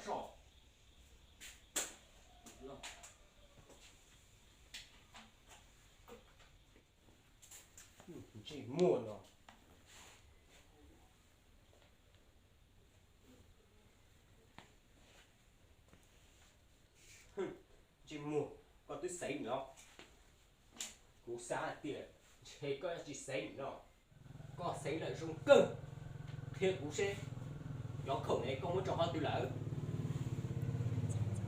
Tso. Ntsej muag no. Ntsej muag, koj twb xeev no. Kuv xav hais tias ntshe koj tsis xeev no. Koj xeev lawm zoo kawg. Qhia kuv seb, cov khoom ne koj muab tso qhov twg lawm?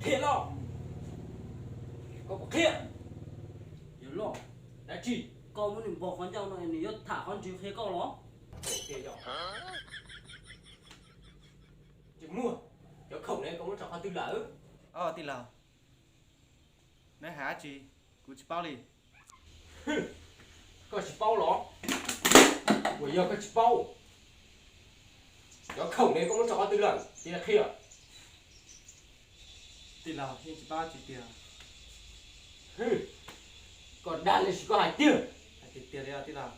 Qhia lauj. Koj puas qhia? Yawg loj, dab tsi? Koj muab nws npog qhov ncauj no nws yuav tham qhov ntsis qhia koj los? Ntsej muag, cov khoom ne koj muab tso qhov twg lawm? Tij laug, neb hais dab tsi? Kuv tsis paub li. Koj tsis paub los? Puas yog koj tsis paub? Cov khoom ne koj muab tso qhov twg lawm, cia li qhia. Tij laug, yeej tsis paub tsis tiag. Koj dag los sis koj hais tiag? Hais tiag tiag li tij laug.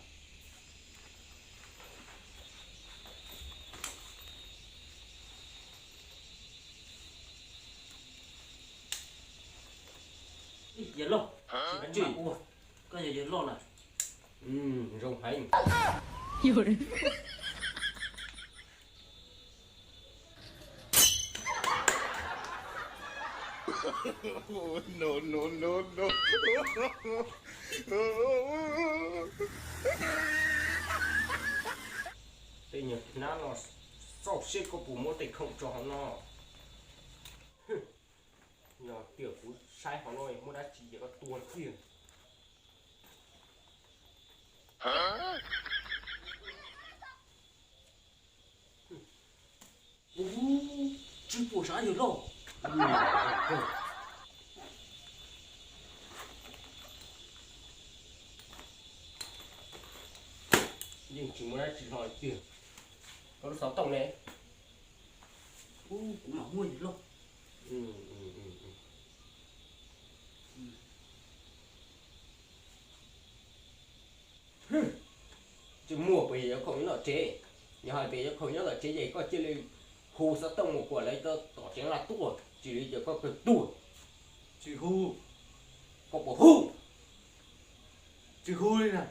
Yawg loj, tsis ua, koj yog yawg loj lawm. Zoo heev. Tej nyuag hnab no, xauj seb koj puas muab tej khoom tso hauv no. Yog tias kuv saib hauv no muaj dab tsi ces koj tua kiag. Ub, tsis pom sav yawg loj. Yeej tsis muaj dab tsi hlo tiag. Koj lub xov tooj ne? Ub, kuv mam muab yawg loj. Tsis muaj, puas yog cov khoom nyob tom tsev? Yog hais tias cov khoom nyob tom tsev ces koj cia li hu xov tooj mus kom lawv tom tsev laj tuaj, tsis li ces koj kawg tuag. Tsis hu. Koj puas hu? Tsis hu li na.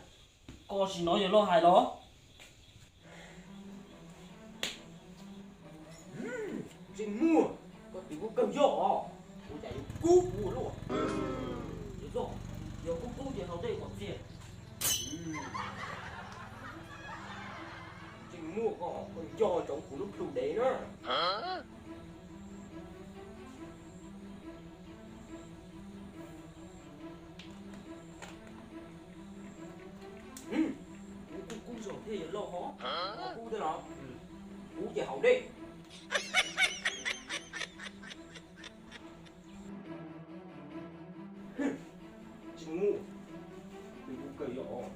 Koj tsis hnov yawg loj hais los? Tsis muaj, koj twv kuv kawg yog os, kuv cas yuav kub kuv ua luaj. Yawg loj, yog kub kub ces haus dej kom txias. Tsis muaj, koj nco ntsoov kuv lub plhu dev na. Kuv kuj kub zog thiab yawg loj hov. Kub thiab los? Kub ces haus dej. Tsis muaj, twv kuv kawg yog os.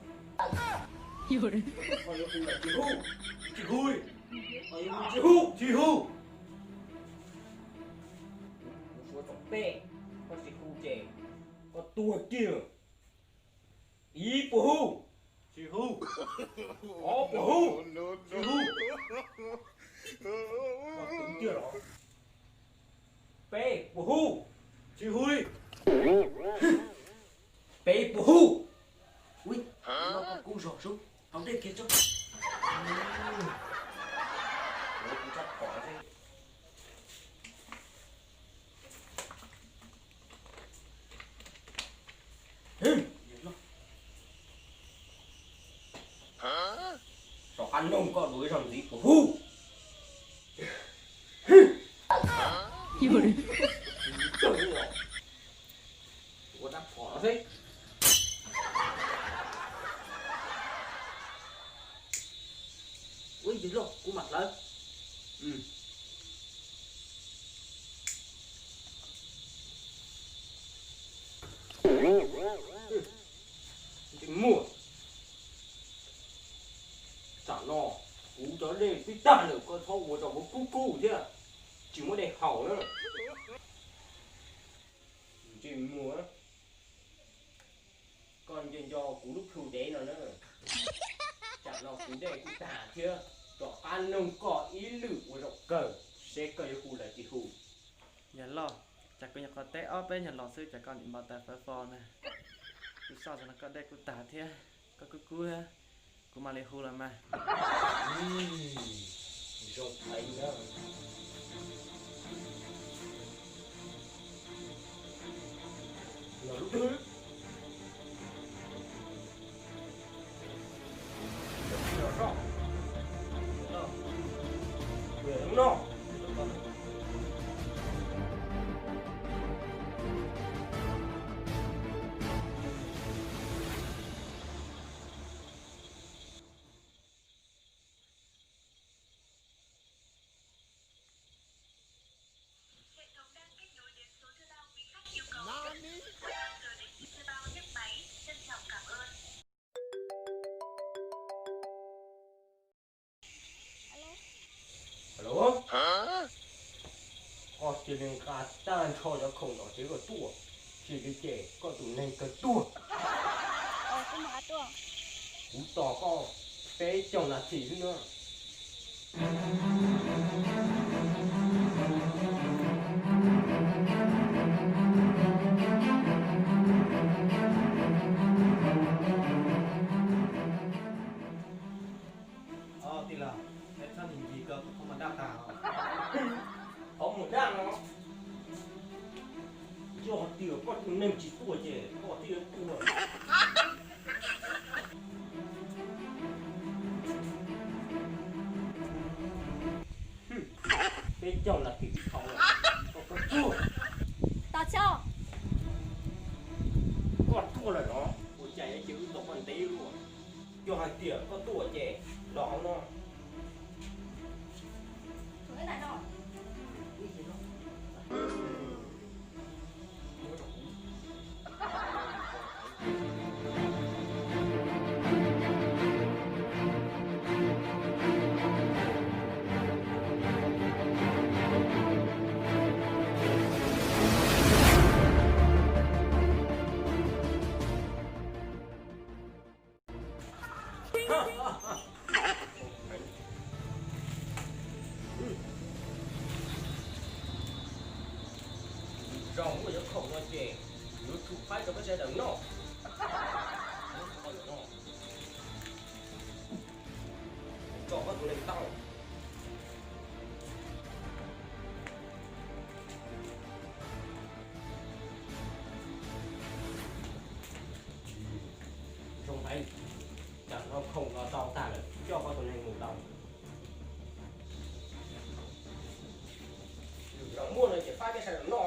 Koj yuav hu los tsis hu, tsis hu li. Koj yuav hu tsis hu, tsis hu. Kuv suav txog peb, koj tsis hu ces koj tuag kiag. Ib puas hu? Tsis hu. Ob puas hu? Tsis hu. Koj twv tiag los? Peb puas hu? Tsis hu li. Peb puas hu? Ui, no koj kub zog sub, haus dej kiag tso. Rov qab noog koj dua ib zaug ntxiv puas hu? Ua dab phom no xwb. Ua yawg loj kuv mam hlawv. Tsis muaj. Tsam no kuv cov dej twb tag lawm, koj txhob ua rau kuv kub kub thiab, tsis muaj dej haus na. Tsis muaj. Koj nco nco kuv lub plhu dev no na. Tsam no kuv dej twb tag thiab, rov qab noog koj ib lwm ua zaum kawg seb koj yuav hu los tsis hu. Yawg loj, cas kuv nyuam qhuav teb ob peb nyuag los xwb cas koj nim npau taws fawv fo na. Kuv soj xov no koj dej kuj tag thiab, koj kub kub thiab, kuv mam li hu los mas. Zoo heev na. Los lub twg? Los tso. Los no. Hệ thống đang kết nối đến số thuê bao quý khách yêu cầu. Cất giữ số thuê bao nhắc máy. Trân trọng cảm ơn. Alo. Koj cia li nqa tag nrho cov khoom no ces koj tuaj, tsis li ces koj tus neeg kawg tuag. Kuv tos koj peb caug nas this xwb na. Tij laug, peb txhob nig ncig koj, koj mus dab tag os. Qhov mus dab no, yog hais tias koj tus neeg tsis tuaj ces koj thiaj tuaj. Peb caug nas this tsis tau lawm, koj tuaj. Tos tso. Koj tuaj lawm los ua cas yuav cia wb tos koj ntev luaj? Yog hais tias koj tuaj ces los hauv no. Zoo muaj cov khoom no ces yuav tsum faib rau peb sawv daws noj. Tso koj tus neeg tau. Zoo heev, tsam no khoom los tau tag lawm, coj koj tus neeg mus tau. Yus yog muaj no ces pab peb sawv daws noj.